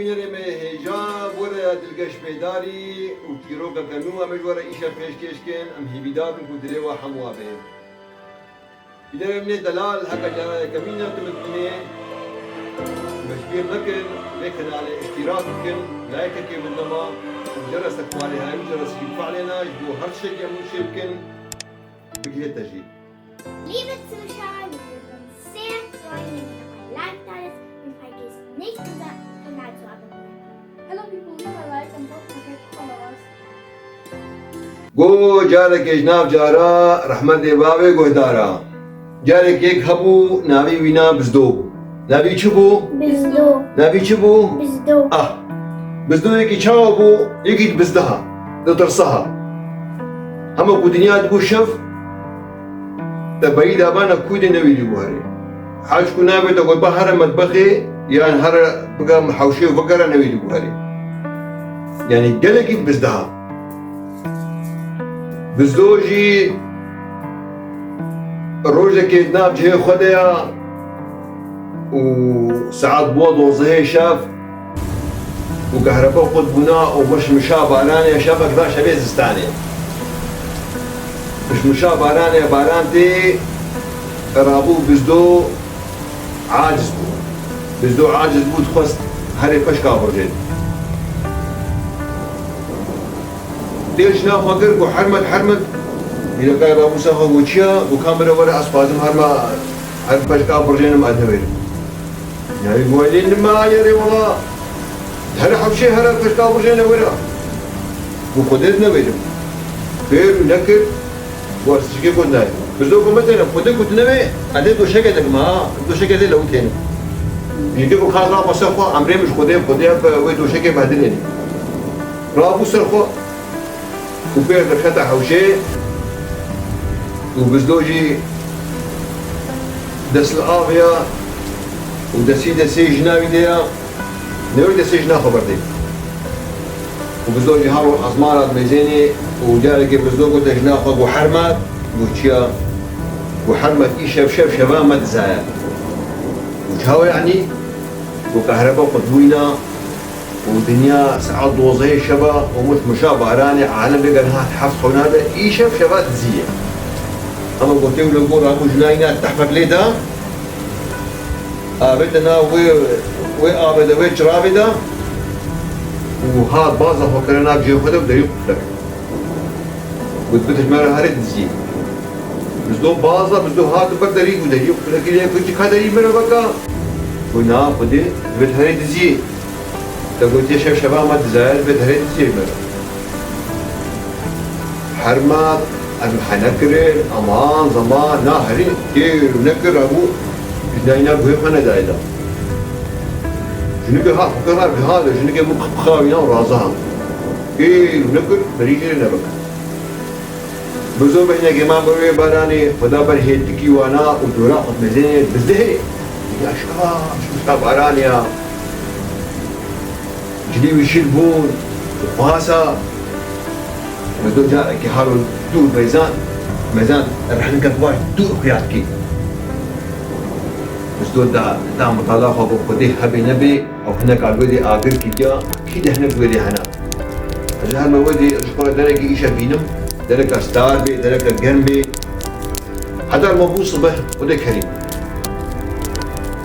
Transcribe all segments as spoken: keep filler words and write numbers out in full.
Hêrê me hêja, were ya dilgeş pêdarî û çîrokeke nû em ê ji we re îşev pêşkêş kin, em hêvîdar bin ku dilê we hemû we bê. Hînerê min ê delal, heke cara yekemîn e tu min dibînê, me ji bîr nekin, vê kanalê îştîrak bikin, layikekê min nema û cerese ku alê hayê û cerese jî bifeilêne, ji bo her tiştekî em hûn çêbikin, bigihê te jî. Liebe Zuschauer, wir würden uns sehr freuen, wenn ihr noch ein Like da lasst und vergesst nicht, unseren Kanal zu abonnieren. Hello people, leave a like and don't forget to follow us. Go carekê ji nav cara rehmetê bavê guhdara. Carek yek hebû, navî wî na Bizdo bû. Navî çi bû? Bizdo. Navî çi bû? Bizdo. Ah. Bizdo yekî çawa bû? Yekî dibizdiha. Ditirsiha. Hema ku dinya dibû şev, te berî dabana kûdê newêrî bû herê. Hal ji ku navê te got ba here metbexê, yan here bigam hewşê û vegere newêrî bû herê. Yanî gelekî dibizdiha. Bizdo jî rojekê di nav cihê xwe de ya û saet bûa dozdehê şev û kehrebe qut bûna û mişmişa baranê şevek da şevê zistanê. Mişmişa baranê baran tê rabû Bizdo aciz bû. Bizdo aciz bû, dixwest herê peşka birjê. Dê jina xwe kir, got, "Hermet, Hermet." Mîrekayê rabû ser xwe, got, "Çi ya?" Got, "Kamera were, ez xwazim herma, her peşka birjênim, ez newêrim." Navî got, "Lê nima yerê wela. Her hewşê here peşka birjêne were." Got, "Xwedê ez newêrim." Kir û nekir. Got, "Ez tiştekê got nayê." Bizdo got, "Me têne, Xwedê got nebe, ez dê doşeke dikim ha, doşeke dê lewitênim." Jî got, "Ka rabe ser xwe, emrê min ji Xwedê, Xwedê ev wê doşekê me dinêrî." Rabû ser xwe û pêr derkete hewşê û Bizdo jî dest li avê ya û destî destê jina wî de ya. Newê destê jina xwe berdê. Û Bizdo jî halo ezmara dimêzênê û carekê Bizdo gote jina xwe, got, "Hermet." Got, "Çi ya?" Got, "Hermet, îşev şev şeva me dizaye." Got, "Çawa yanî?" Got, "Kehrebe qutbûyî na û dinya saet dozdehê şeva û miş mişa baranê alem bêge niha heft xewna de, îşev şeva dizî ye." Hema gotê û li gor rabû jinayîna tehfek lê da. Avête nav wê, wê avê de, wê çiravê de û hat baza xwe kire nav cihê xwe de û derî qufle kir. Got, "Bitiş me re herê diziyê." Bizdo baza, Bizdo hat û ber derî û derî qufle kiriye, got, "Çi ka derî me re veka?" Got, "Na, Xwedê, divêt herê diziyê." Te gotiye şev şeva me dizaye, divêt herê diziyê me re. Hermat, em hene kirin, aman, zaman, na herî, kêr û nekir hebû, jinayîna guhê xwe nedayê da. Jinike ha, xwe kena biha de, jinike bû qipxa wîna û raza hebû. Kêr û nekir, berî jê re nebik. Bizdo behnekê man ber wê baranê, xwe da ber hêtikî wana û dora xwe mezênê bizdehê. Ya şeva, şeva baranê ya. Cilî wî şil bûn, xwasa. Bizdo carekî halo dûr mezan, mezan rehnike baş dûr xuya dikî. Bizdo da, da mitala xwe bo Xwedê hebê nebê, ew hinek a wê dê agir kiriya, kî de hinek wê dê hena. Ez her me wê dê ji xwe re derekî îşev bînim, dereka star bê, dereka germ bê. Heta me bû sibeh, Xwedê kerîm.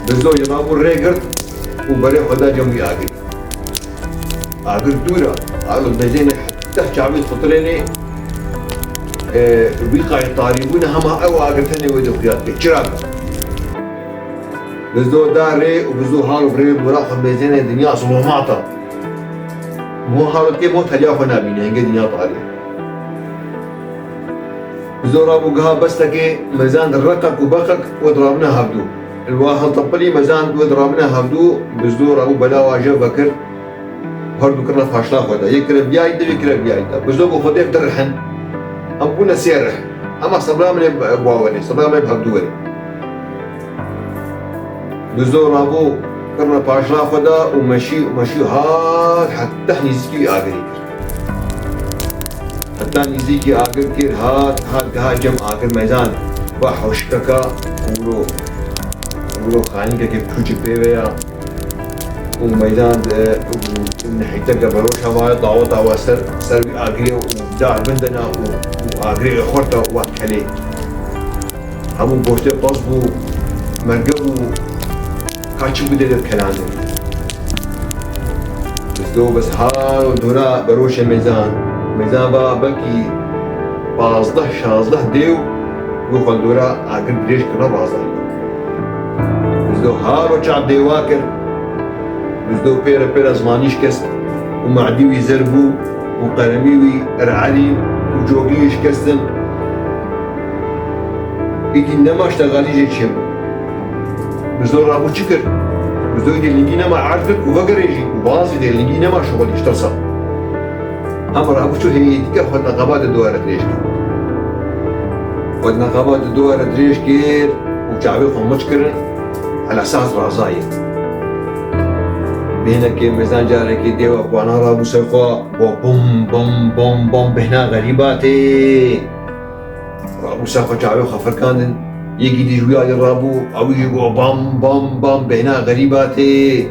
Bizdo jina bû rê girt û berê xwe da cem wî agir. Agir dûr e, agir mezêne heta çavê xutirênê, e, wî qay tarî bûne hema ew agir tenê wê dixuya dike. Çira? Bizdo da rê û Bizdo hal rê û ra xwe mezêne dinya zulumat e. Mo hal kê mo teliya xwe nabîne, hingê dinya tarî. Bizdo rabû giha bestekê mezan reqek û beqek wê dirabine hevdû. Li wa hiltepilî mezan wê dirabine hevdû, Bizdo rabû bela waje vekir, her du kirine paşla xwe de. Yek kire viyayî de, yek kire viyayî de. Bizdo got Xwedê dirhin. Em bûne sê rih. Ema sebra min ê bi wa werê, sebra min ê bi hevdû werê. Bizdo rabû kirine paşla xwe de û meşî, meşî hat heta nîzikî wî agirî kir. Heta nîzîkî agir kir, hat, hat giha cem agir mezan. Va hewşikeka kûro. Kûro xanîkeke piçûçik pê ve ya. û meydan de û nehîteke beroşa maye daweta we ser, ser wî agirê û dar bindina û, û agirê xorta wek kelê. Hemû goştê pez bû, merge bû, ka çi bû dê de kelandin. Bizdo bes hal û dora beroşê meydan. Meydan va belkî pazdeh şazdeh dêw, û xwe dora agir dirêj kirina bazar. Bizdo hal û çav dêwa kir. Bizdo pêre pêre zimanî şikest û madî wî zer bû û qeremî wî ererî û cogî wî şikestin. Îdî nema ştegalî jê çêbû. Bizdo rabû çi kir? Bizdo îdî lingî nema erd kir û vegerê jî û bazî dê lingî nema şixulî ji tirsa. Hema rabû çû hêyî dike xwe neqeba di dû were dirêj kir. Xwe neqeba di dû were dirêj kir û çavê xwe miç kirin, hela saz razayê. Bêhnekê mezan carekê dêwa kuana rabû ser xwe, got bom, bom, bom, bom, bêhna xerîbatê. Rabû ser xwe çavê xwe firkandin. Yekî dî ji wî alî rabû, ew jî got bam, bam, bam, bêhna xerîbatê.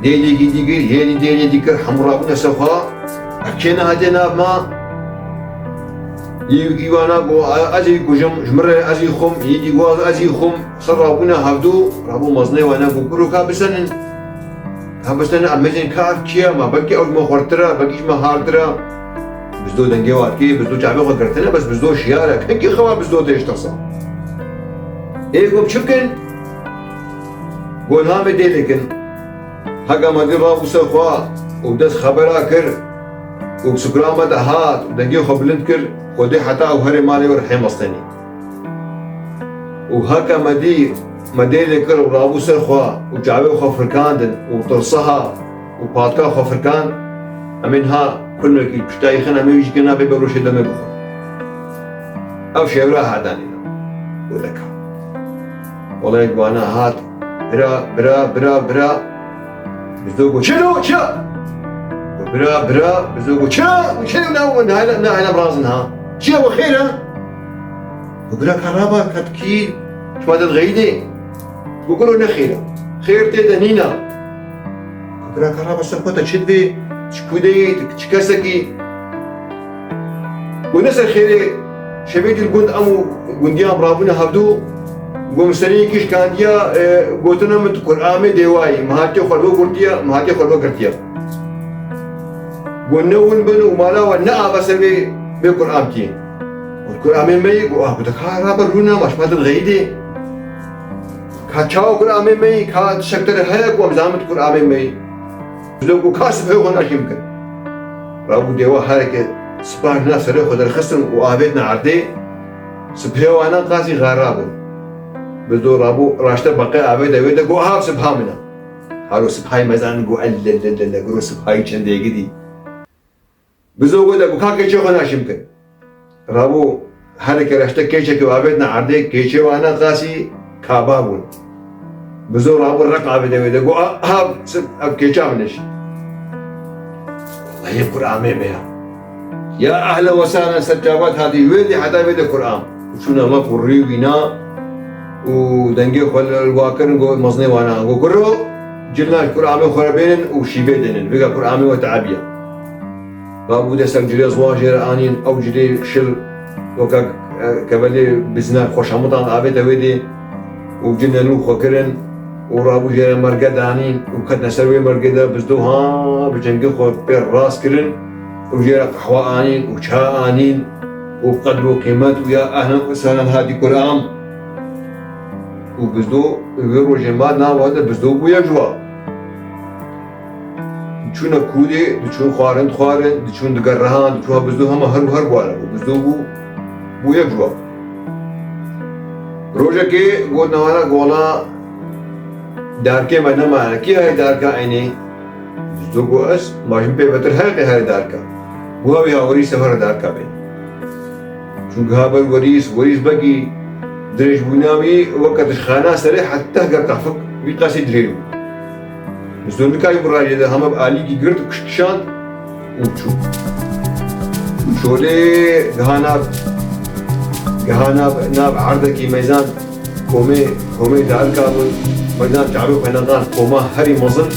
Dêlekî dî kir, yênî dêlê dî kir, hemû rabûne ser xwe. Ev kê nehatiye nav me? Yê wî wana got, "Ez ê kujim, ji min re ez ê xwim." Yê dî got, "Ez ê xwim." Ser rabûne hevdû, rabû mezinê wana got, "Kuro ka bisenin." Ka bisenin, em mezin ka ev kî ye? Ma belkî ew ji me xwertir e, belkî ji me hartir e. Bizdo dengê wan kê, bizdo çavê xwe girtine, bes bizdo şiyar e. Kengî xewa bizdo tê ji tirsa. Ê got, "Çi bikin?" Got, "Namê dêlê kin." Heka me dî rabû ser xwe û dest xebera kir û sikura me de hat û dengê xwe bilind kir, Xwedê heta ew herê malê wir hê mestenî. Û heke me dî, me dêlê kir û rabû ser xwe û çavê xwe firkandin û tirsiha û patka xwe firkand, em ê niha kulmekî piştayî xin, em ê wî jî kir nabê beroşê demê bixwin. Ev şewra hadanî ne. Û deka. Olayek wana hat, bira, bira, bira, bira. Bizdo got, "Çi lo, çi?" Got, "Bira, bira." Bizdo got, "Çi? Çi ne, ne, ne, ne, ne, razin ha? Çi ye, xêr e?" Got, "Bira, ka raba, ka tu kî, çima te dixeyîdê?" Got, "Kuro ne xêr e. Xêr tê de nîna." Got, "Bira, ka raba, ser xwe te çi divê? Çi kûdeyî, çi kesekî?" Got, "Ne ser xêrê, şevê dî li gund em û gundiyan rabûne hevdû." Got, "Min serê yekî şikandiya, e, gotine min tu Kur'amê dêwayî, min hatiye xwe li we gurtiye, min hatiye xwe li we girtiye." Got, "Ne win bin û mala we ne ava ser vê, vê Kur'amkî." Got, "Kur'amê me yî?" Got, "Ah," got, "Ka rabe rûna ma şima din xeyîdê. Ka çawa Kur'amê me yî, ka tiştek te re heye ku em zamin tu Kur'amê me yî?" Bizdo got, "Ka sibhê xwe naşîm kin." Rabû dêwa hereke sipah hina serê xwe derxistin û avêtine erdê, sibhê wana qasî xera bûn. Bizdo rabû raşte beqê avêt de wê de got, "Ev sibha min e." Halo sibhayî mezan got, "Ellellelle, guro sibhayî çendê gidî." Bizdo got, "De got, ka keçê xwe naşîm kin." Rabû hereke reşte keçekê avêtine erdê, keçê wana qasî kaba bûn. Bizdo rabû req avêt de wê de got, "A, ha, ev keça min e jî." Wellahî Kur'amê me ya. Ya ehlen we sehlen, ser çavat hatî wê dê heta vê de Kur'an. Û çûne leq û rî wîna û dengê xwe li wa kirin, got mezinê wana, got, "Kuro, cilna ji Kur'amê xwe re bênin û şîvê dênin. Vêga Kur'amê we tebiya." Rabû destek cilê ziwan jê re anîn, ew cilê şil weke, e, kevelê bizina xweşemitan avête wê dê û cinê nû xwe kirin û rabû jê re merge danîn û ketine ser wê mergê de bizdo ha bi cengê xwe pê rast kirin û jê re qehwe anîn û ça anîn û bi qedr û qîmet û ya ehlen û sehlen hatî Kur'an û bizdo wê rojê ma nava de bizdo bûye cuwa. Diçûne kûdê, diçûn xwarin dixwarin, diçûn digerihan, diçûn ha bizdo hema her û her guhane bû. Bizdo bû, bûye cuwa. Rojekê got newana gola darkê me nemane. Kî heye darka enê? Bizdo got ez, ma jin pê betir her qê here darka. Guha wî ha werî sefer darka bên. Çunke ha ber werîs, werîs bekî dirêjbûna wî weke dişxana serê heta ger qafik wî qasî dirêj bû. Zû nikarî bi rajê de hema bi alîkî girt û kişand û çû. Şolê giha nav, giha nav, nav erdekî meyzan komê, komê darika bûn. Meydan Çavê xwe nedan koma herî mezin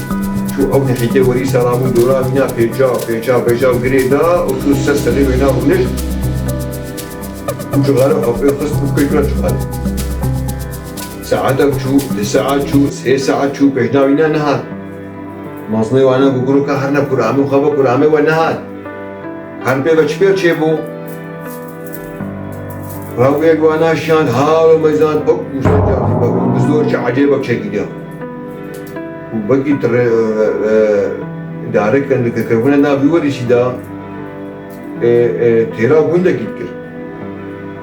çû ew nehîtê werî sera bû dora wîna pêça, pêça, pêça û girê da û çû ser serê wêna û nişt û cixare xwe pê xist û pêkira cixare. Saetek çû, di saet çû, sê saet çû, pêşna wîna nehat. Mezinê wana ku guro ka herne kuramê xwe ve kuramê we nehat. Her pê ve çi pêr çêbû? Rawiyek wana şiyand halo meyzan pok û ser carî bebû. Bi zor çi ecêbek çêkiriya. Û bekî tire, e, e, darik li kirkirvûne nav wî werî şî da, e, e, têra gundekî dikir.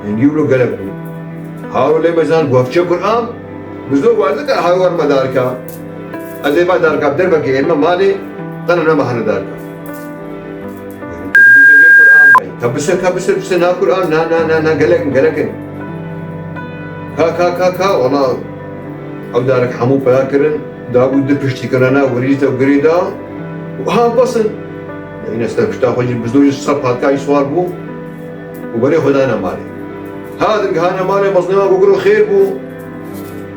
Hingî wilo gelek bû. Halo lê mezan guhefçe Kur'an, bi zor wazike halo warme darka. Ez ê va darka dervekê ême malê, qene nema hene darka. Ka bise, ka bise, bise, na Kur'an, na, na, na, na, gelek in, gelek in. Ka, ka, ka, ka, wala ew darek hemû peya kirin, dabû di piştî kirana, werî de û girê da, û ha bes in. Yine ser pişta xwe jî bizdo jî sep hatkayî swar bû û berê xwe dane malê. Ha digihane malê, mezinê wan gogiro xêr bû.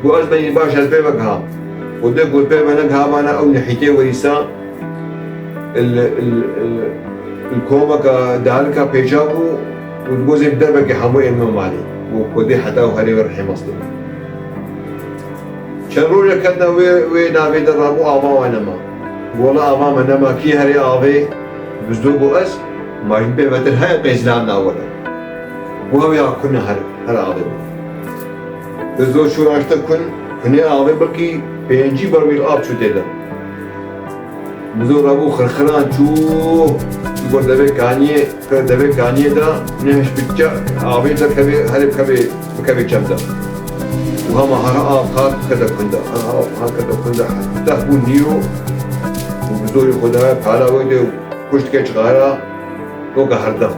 Got ez benî baş ez pê ve giham. Û de got pê ve negihamana ew nehîtê werîsa. Il, il, il, il komeka darika pêca bû û digozê bi derbekê hemû ême malê û kodê heta û herê we rihê mestê. Çend rojek ketine wê, wê navê de rabû ava we nema. Gola ava me nema kî herê avê bizdo got ez, ma jin pê vetir heye qêzilan na were. Got ew ya kune her, her avê bû. Bizdo çû raşte kun, kunê avê bilkî pêncî bermîl av çû tê de. Bizor rabû xirxiran çû, ji bo devê kaniyê, devê kaniyê de nehş bi ça-, avê de kevê, herê kevê, bikevê çem de. Û hema hera av hat kete kunda, hera av hat kete kunda, heta bû nîro û bi zorê xwe de pala wê de kuştike çixara, doka herdem.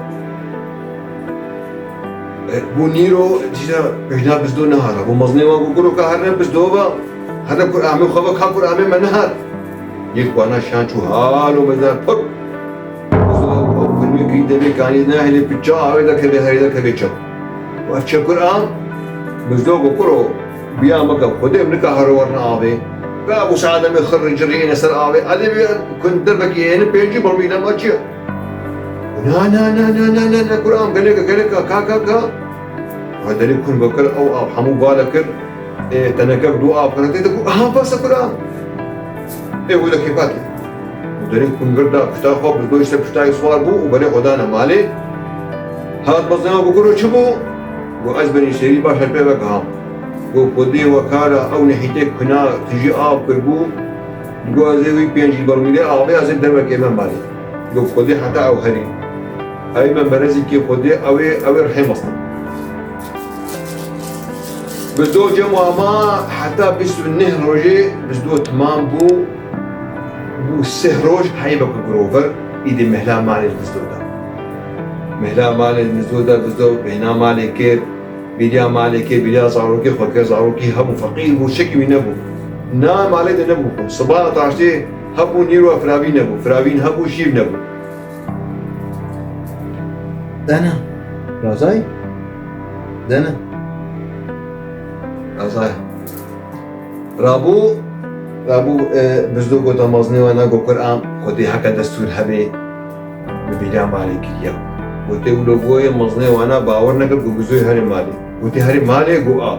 E, bû nîro, dîsa pêşna bizdo nehara. Bû mezinê wan ku guro ka herne bizdo ve, herne kur amê xwe ve, ka kur amê me nehat. Yek wana şan çû halo mezar pik. Bizdo ve, o kulmê kî devê kanî nehêlê piça avê de kevê herê de kevê çap. Ve çekur am, bizdo ku kuro, biya me ke xwedê em nika haro werna avê. Ve bu saet em ê xirri cirî êne ser avê. Adê bi kun derbekî êne pêncî birmîl e ma çi? Na, na, na, Kur'an, gelek, gelek, ka, ka, ka. Ha, derê kun vekir, ew av hemû bale kir. Ê, tenekek du av kir, tê de ku, aha, basa Kur'an. Ê, wele kêfa tê. Derê kun vir da, pişta xwe, bi doyse piştayê swar bû û berê xwe dane malê. Hat mezina ku kuro çi bû? Got, ez benî serî baş her pê vegiham. Got, xwedê wekara ew nehîtê kuna tijî av kirbû. Got, ez ê wî pêncî bermîlê avê, ez ê dervekê me malê. Got, xwedê heta ew herî. Ey me berezîkê xwedê, ew ê, ew ê rihê mestin. Bizdo cem û ama heta bîst û neh rojê bizdo timam bû. Bû sih roj heybe ku girover, îdî mehla malê bizdo da. Mehla malê bizdo da, bizdo bêhna malê kir. Bîriya malê kê, bîriya zarokê xwe kir, zarokî hebû, feqîr bû, şekî wî nebû. Na malê de nebû xwe. Siba taştê hebû, nîro firavîn nebû, firavîn hebû, şîv nebû. Dene. Razayî? Dene. Razayî. Rabû, rabû, e, bizdo gota mezinê wana, got, Kur'an, xwedê heke destûr hebê, bi bîra malê kiriya. Gotê wilo goyê mezinê wana bawer nekir, got, bizoyê herê malê. Gotê herê malê, got, a.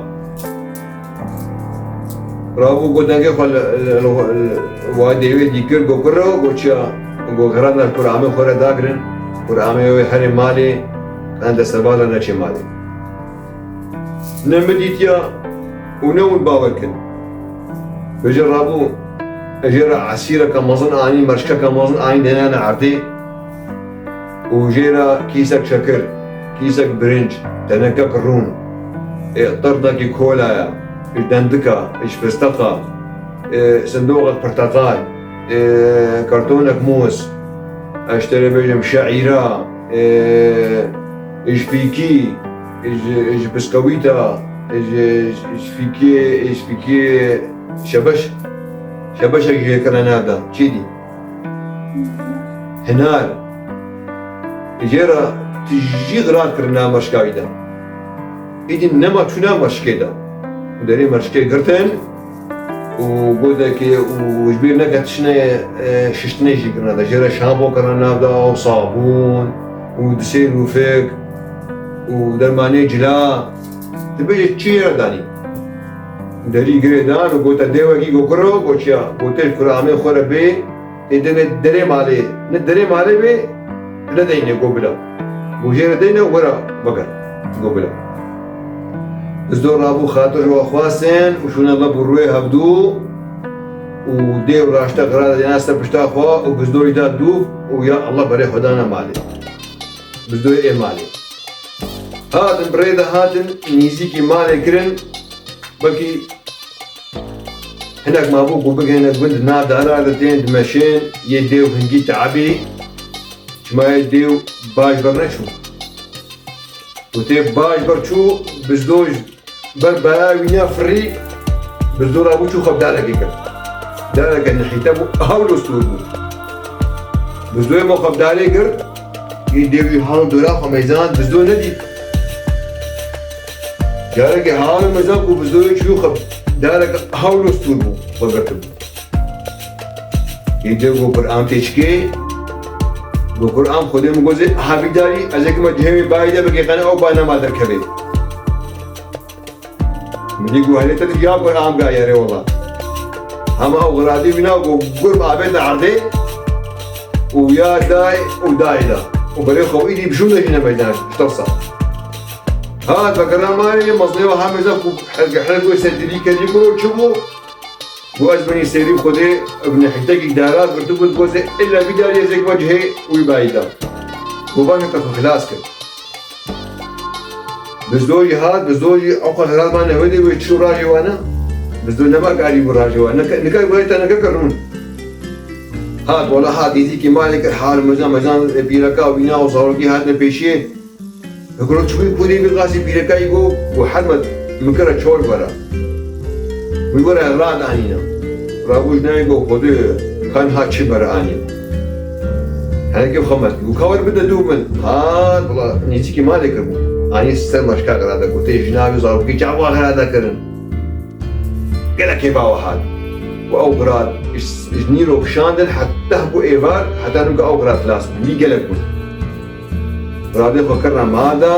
Rabû, got, dengê xwe li, li, li, li, wa dêwê dî kir, got, kuro, got, çiya, got, xirana Kur'anê xwe re dagirin, Kur'anê wê herê malê, em destevala neçê malê. Ne min dîtiya û ne hûn bawer kin. Vêca rabû, jê re esîreke mezin anî, merşkeke mezin anî, dênane erdê û jê re kîsek şekir, kîsek birinc, tenekek rûn, ê, tirdekî kolaya, ji dendika, ji fisteqa, ê, sindoqek pirteqal, ê, kartonek mûz, ez ji te re bêjim şeîra, ê, ji fîkî, ji, ji biskewîta, ji, ji fîkiyê, ji fîkiyê şebeş, şebeşek jê kirine nav de. Çi dî? Hinar. Jê re tijî xilas kirine merşka wî de. Îdî nema çûna merşkê de. Û derê merşkê girtin, û gotekê û ji bîr neke tiştine, e, şiştinê jî kirine de. Jê re şampo kirine nav de, û sabûn û disê rûfek û dermanê cila. Dibêje çi jê re danî? Derî girê dan û gote dêwekî, go kuro, go çiya? Go tê ji kura amê xwe re bê, ê dene derê malê, ne derê malê bê, nedeyne, go bila. Go jê re deyne, were veger, go bila. Bizdo rabû xatir ji wa xwestin û şûne leb û rûyê hevdû û dêw raşte qirada dêna ser pişta xwe û bizdo jî da dûv û ya Allah berê xwe dane malê. Bizdoyê ê malê. Hatin, bi rê de hatin, nîzîkî malê kirin, belkî hinek mabû ku bigihêne gund, nav dara de tên dimeşên, yê dêw hingî teabî, çima yê dêw baş ber neçû. Ku tê baş ber çû, bizdo ji ber baya wîna firî, bizdo rabû çû xwe bi darekê girt. Dareke nihîte bû, hewlo stûr bû. Bizdoyê bo xwe bi darê girt, yê dêwî hal dora xwe meyzan, bizdo nedît. Carekê hal meyzan ku bizdoyê çû xwe bi dareke hewlo stûr bû, xwe girtibû. Yê dêw go Quran tê çikê, go Quran Xwedê min gozê, ha bîdarî, ez ê kima cihê wê bayî de bikê qene ew ba nema derkevê. Min dî ku herê te ya Quran gayere wala. Hema ew xiradî wîna ku gurb avête erdê û ya day û dayê da. Û berê xwe îdî bişûn de jî ne meydan, ji tirsa. Hat vekira malê, mezlê wa hemêza ku herge her ku ser dilî kedî kuro çi bû? Ku ez binî serî Xwedê bi nehîtekî dara girtibû, gozê illa bîdarî ez ê kima cihê wî bayî da. Ku bane te xwe xilas kir. Bizdo jî hat, bizdo jî ew qas xilas ma nehwedê wê çû rajê wane. Bizdo nema karî bû rajê wane. Nika, nika wê te neke kirûn. Hat, wala hat, dîzîkî malê kir, hal mezan, mezan pîreka wîna û zarokî hatine pêşiyê. Hikro çûbî kûrî bî qasî pîrekayî go, go hermet min kira çor were. Wî were rad anîne. Rabû ji nayê go Xwedê kan ha çi bere anî. Henekê xwe met. Û ka wer bide dû min. Ha, wala nêzîkî malê kiribû. Anî ser meşka xira de, gotê jina wî zarokî çawa xira de kirin. Gelek hêva we hat. Û ew xira ji, ji nîro kişandin heta ku êvar, heta nûka ew xira xilas bû. Wî gelek bûn. Radê xwe kirine ma de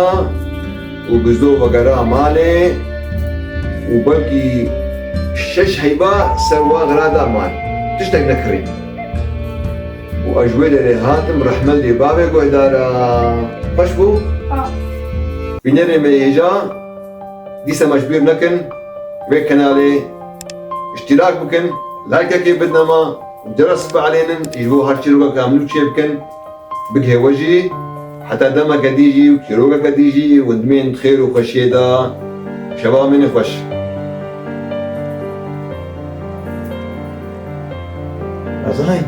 û bizdo vegera malê û belkî şeş heyba ser wa xira de man. Tiştek nekirî. Û ez ji wê derê hatim, rehmet lê bavê guhdara. Xweş bû? Ha. Bînerê me hêja, dîsa me ji bîr nekin, vê kenalê îştîrak bikin, laykekê bidine me, ceres bielênin, ji bo her çîrokeke em nû çêbikin, bigihê we jî, heta demeke dî jî û çîrokeke dî jî, windimên xêr û xweşiyê de, şeva min ê xweş. Azay.